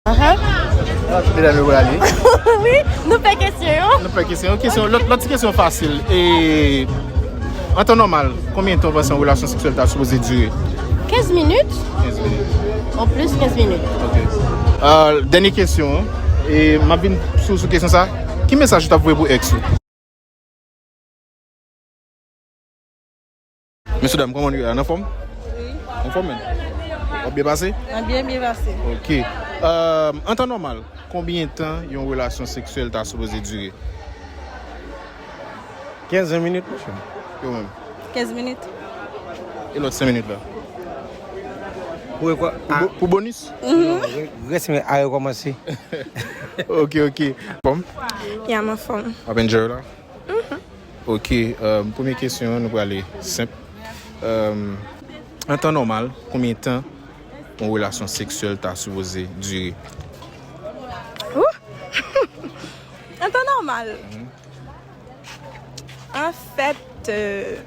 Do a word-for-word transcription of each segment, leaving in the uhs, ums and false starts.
Aha. Medam yo prale. Wi, nou fè kesyon yo. Nou fè kesyon. Kesyon, lòt, lòt ti kesyon fasil. E, an tan nòmal, konbyen tan w panse yon relasyon seksyèl ta sipoze dire? Kenz minit. Kenz minit. An plis, kenz minit. Ok. Euh, dènye kesyon. E m ap vin sou, sou kesyon sa. Ki mesaj ou t ap voye pou ex ou? Mesye dam, kòman nou ye la? Anfòm? Wi. Anfòm, men? W ap byen pase? Mwen byen, byen pase. Ok. Euh, an tan nòmal, konbyen tan yon relasyon seksyèl ta sipoze dire? Kenz minit, monchè. E ou menm? Kenz minit. E lòt senk minit la? Pou rekò-, pou bo-, pou bonis? Non, re-, rès men a rekòmanse. Ok, ok. Anfòm? Ya, m anfòm. W ap enjoy la? Ok, euh, premye kesyon an, nou prale senp. Euh, an tan nòmal, konbyen tan yon relasyon seksyèl ta sipoze dire? Ooh! An tan nòmal. Anfèt, euh,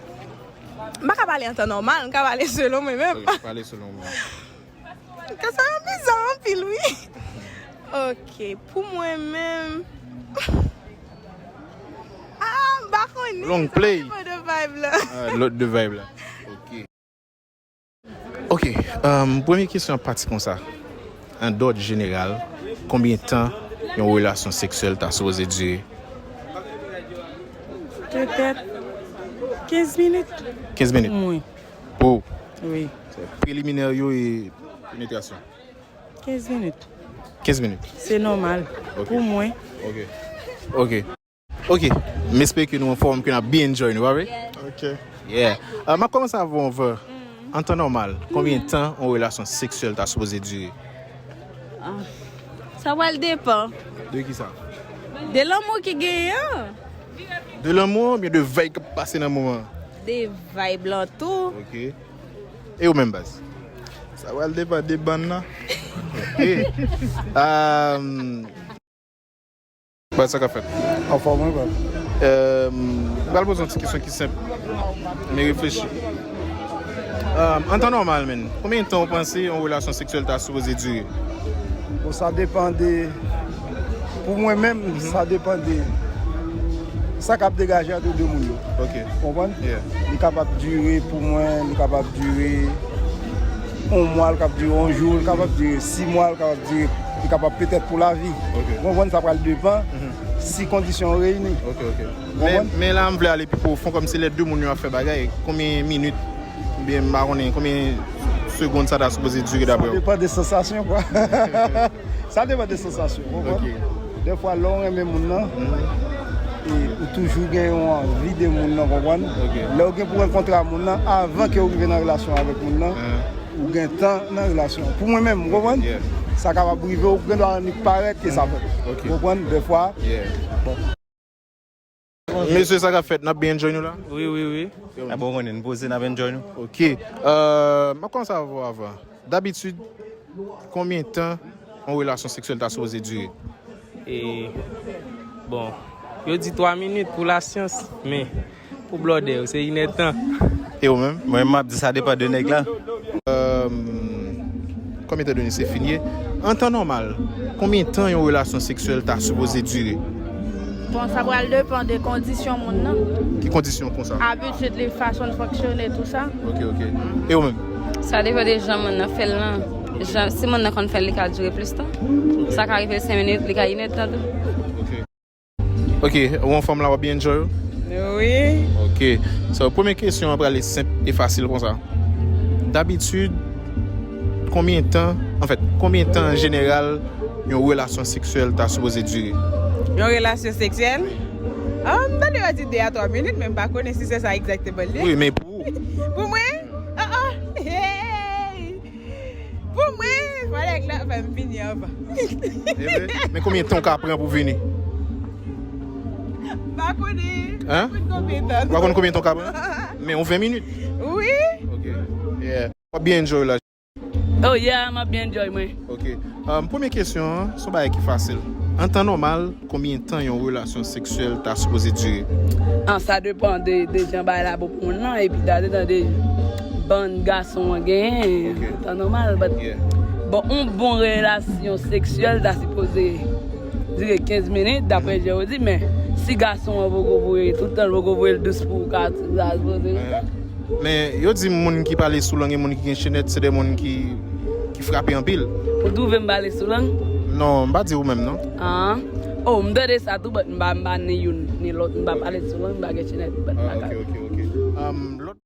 m pa ka pale an tan nòmal, m ka pale selon mwen menm. Ok, pale selon mwen. Kesyon an bizarre anpil, wi. Ok, pou mwen menm. Ah, m pa konnen. Long play. Sa depann de vibe la. Ah, lòt de vibe la. Ok. Ok, um, premye kesyon an pati konsa. An dòd jeneral, konbyen tan yon relasyon seksyèl ta sipoze dire? Petèt kenz minit. Kenz minit? Pou mwen. Pou ou? Wi. Preliminè yo e penetrasyon? Kenz minit. Kenz minit? Se nòmal. Ok. Pou mwen. Ok. Ok. Ok. M espere ke nou anfòm, ke n ap byen enjoy nou, pa vre? Ok. Yeah. Ah, m ap kòmanse avè w, Anvan. An tan nòmal, konbyen tan yon relasyon seksyèl ta sipoze dire? Ah, sa pral depann. De ki sa? De lanmou ki genyen an. De lanmou oubyen de vibe k ap pase nan moman an? De vibe lan tou. Ok. E ou menm, baz? Sa pral depann de bann nan. Ok. Um, Baz, sa k ap fèt? Anfòm, wi, baz. Euh, m pral poze yon ti kesyon ki senp, men reflechi. Euh, an tan nòmal, menn, konbyen tan ou panse yon relasyon seksyèl ta sipoze dire? Bon, sa depann de, pou mwen menm, sa depann de sa k ap degaje ant de moun yo. Ok. Konprann? Yeah. Li kapab dire, pou mwen, li kapab dire yon mwa, li kapab dire yon jou, li kapab dire sis mwa, li kapab dire, li kapab petèt pou lavi. Ok. Ou konprann, sa pral depann si kondisyon yo reyini. Ok, ok. Ou konprann? Men, men la, m vle ale pi pwofon, kòmsi lè de moun yo ap fè bagay, konbyen minit, oubyen, m pa konnen, konbyen segonn sa ta sipoze dire, daprè w? Sa depann de sansasyon, kwa. Sa depann de sansasyon, ou konprann? Ok. Dèfwa, lè w renmen moun nan, e ou toujou gen yon anvi de moun nan, konprann? Ok. Lè w gen pou rankontre a moun nan, avan ke w rive nan relasyon avèk moun nan, ou gen tan nan relasyon. Pou mwen menm, ou konprann? Yeah. Sa kapab rive, ou gen dwa annik parèt ke sa fèt. Ok. Ou konprann? Dèfwa, bon. Mesye, sa k ap fèt? N ap byen enjoy nou la? Wi, wi, wi. Yo. A bon, konnen n poze, n ap enjoy nou. Ok. Euh, m ap kòmanse avè w, Anvan. Dabitid, konbyen tan yon relasyon seksyèl ta sipoze dire? E, bon, yo di twa minit pou lasyans, men pou blòdè yo, se inèdtan. E ou menm? Mwen, m ap di sa depann de nèg la. Euh, kòm etan done se fin ye, an tan nòmal, konbyen tan yon relasyon seksyèl ta sipoze dire? Bon, sa pral depann de kondisyon moun nan. Ki kondisyon konsa? Abitid li, fason l fonksyone, tou sa. Ok, ok. E ou menm? Sa depann de jan moun nan fè l lan. Jan, si moun nan konn fè l, li ka dire plis tan. Sa ka rive senk minit, li ka inèdtan tou. Ok. Ok, ou anfòm la, w ap byen enjoy ou? Wi. Ok. So, premye kesyon an prale senp e fasil konsa. Dabitid, konbyen tan, anfèt, konbyen tan an jeneral yon relasyon seksyèl ta sipoze dire? Yon relasyon seksyèl? Ah, m tande yo di de a twa minit, men m pa konnen si se sa egzakteman li ye. Wi, men pou ou? Pou mwen? Ah, ah. Hey! Pou mwen, fò nèg la fè m fini anvan. Enben, men konbyen tan w ka pran pou vini? M pa konnen. Hein? M pa konn konbyen tan. Ou pa konn konbyen tan w ka pran? Men yon ven minit? Wi. Ok. Yeah. W ap byen enjoy la. Oh yeah, m ap byen enjoy mwen. Ok. Um, premye kesyon an, se yon bagay ki fasil. An tan nòmal, konbyen tan yon relasyon seksyèl ta sipoze dire? Ah, sa depann de, de jan bagay la bon pou moun nan, epi sa depann de bann gason an genyen. Ok. An tan nòmal, but Bon, yon bon relasyon seksyèl ta sipoze dire kenz minit, daprè jan yo di, men si gason an poko voye tout tan, l poko voye l dous pou ou ka, sa sipoze. Men yo di moun ki pale sou lang e moun ki gen chenèt, se de moun ki, ki frape anpil. Ou twouve m pale sou lang? Non, m pa di ou menm, non. Ah. Oh, m tande sa tou, but m pa, m pa ni youn ni lòt, m pa pale sou lang, m pa gen chenèt, but m pa ka. Ok, ok. Um,